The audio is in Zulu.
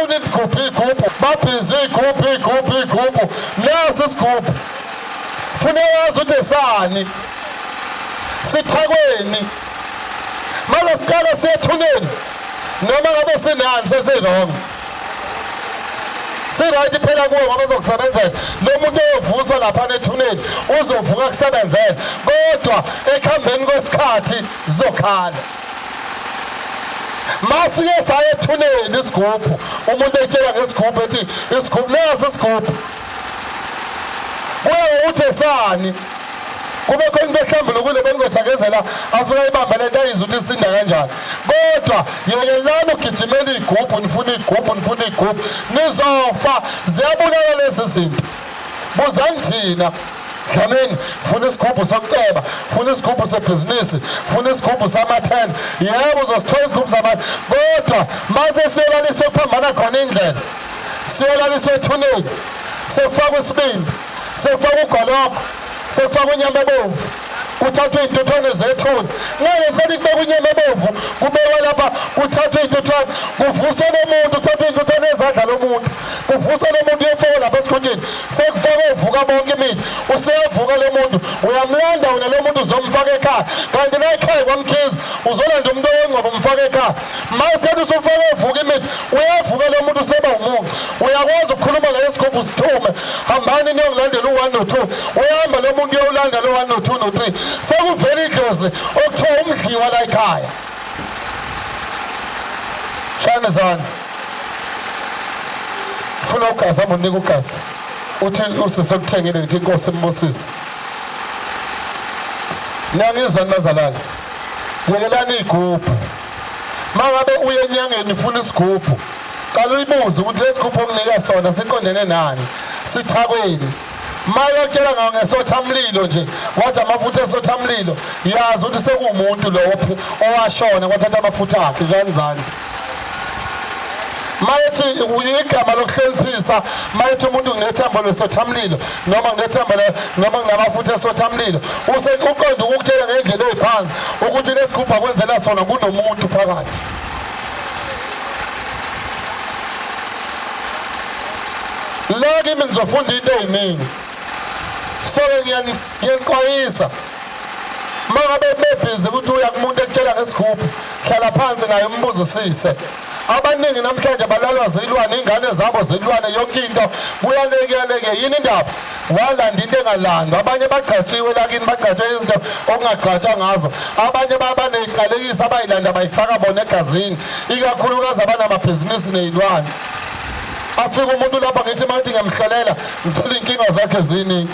Abafuni igubhu igubhu, babhizi igubhu igubhu igubhu. Nasi isigubhu. Funa wazi ukuthi esani. Sithakweni. Manje siqala siyethuneni. Noma ngabe sinani sesirong. Si-right phela kuwe ngoba uzokusebenzela. Lo muntu oyovuswa lapha ethuneni uzovuka kusebenzela. Kodwa ekuhambeni kwesikhathi zizokhala. Masike saya ethuneni isigubhu, umuntu etshela ngesigubhu ethi isigubhu nasi isigubhu. Kuya ngokuthi esani. Kube khona into ehlambulukile bengizothi afika ibambe lento ayizwe ukuthi isinda kanjani. Kodwa yekelani ugijimela igubhu, nifuna igubhu, nifuna igubhu, nizofa. Ziyabulala lezi zinto. Buzani thina. Dlamini, funa isigubhu sokuceba, funa isigubhu sebhizinisi, funa isigubhu sama-10. Yebo, uzosithola isigubhu sama kodwa mase siyolaliswa kuphambana khona indlela. Siyolaliswa ethuneni. Sekufakwa isibindi, sekufakwa ugologo, sekufakwa inyama ebomvu. Kuthathwe iy'ntuthwane zethuna. Ngeke sethi kubekwa inyama ebomvu, kubekwa lapha kuthathwe iy'ntuthwane, kuvuswe lo muntu, kuthathwe iy'ntuthwane ezadla lo muntu. Kuvuswe lo muntu uyofakwa lapha esikhunjini. Sekufakwe uvuka bonke imithi. Useyavuka lo muntu, uyamlanda wena lo muntu uzomfaka ekhaya. Kanti la ekhaya kwaMkhize uzolanda umuntu owengcwaba umfake ekhaya. Masikhathi usufake uvuka imithi, uyavuka lo muntu useba umuncu. Uyakwazi ukukhuluma naye isigubhu sithume. Hambani niyongilandela u-1 no-2. Uyahamba lo muntu uyowulanda lo 1 no-2 no-3. Sekuvela idlozi okuthiwa umdliwa la ekhaya. Shayana izandla. Funa ugazi, hamba unika ugazi. Uthi usisi okuthengile ngithi inkosi imbusise. Niyangizwa bazalwane? Yekelani igubhu. Mangabe uye enyangeni ufuna isigubhu, qala uyibuze ukuthi lesigubhu onginika sona siqondene nani? Sithakweni. Mayotshela ngawo ngesothamlilo nje, wathi amafutha esothamlilo, yazi ukuthi sekuwumuntu lo owashona kwathatha amafutha akhe kanjani. Mayethi igama lokuhloniphisa, mayethi umuntu nginethambo lesothamlilo noma nginethambo noma nginamafutha esothamlilo, use uqonde ukukutshela ngendlela eyiphansi ukuthi lesigubhu akwenzela sona kunomuntu phakathi. La kimi nizofunda into eziningi. So-ke ngiyanixwayisa, uma ngabe bebhizi ukuthi uya kumuntu ekutshela ngesigubhu, hlala phansi naye umbuzisise. Abaningi namhlanje balalwa zilwane, ingane zabo zilwane, yonke into kuyaleke yaleke. Yini indaba? Walanda into engalandwa. Abanye bagcatshiwe lakini, bagcatshwe izinto okungagcatshwa ngazo. Abanye babaney'qalekiso abayilanda bayifaka bona egazini, ikakhulukazi abanamabhizinisi ney'lwane. Afika umuntu lapha ngithi manje ngiyamhlolela, ngithola iy'nkinga zakhe ziningi.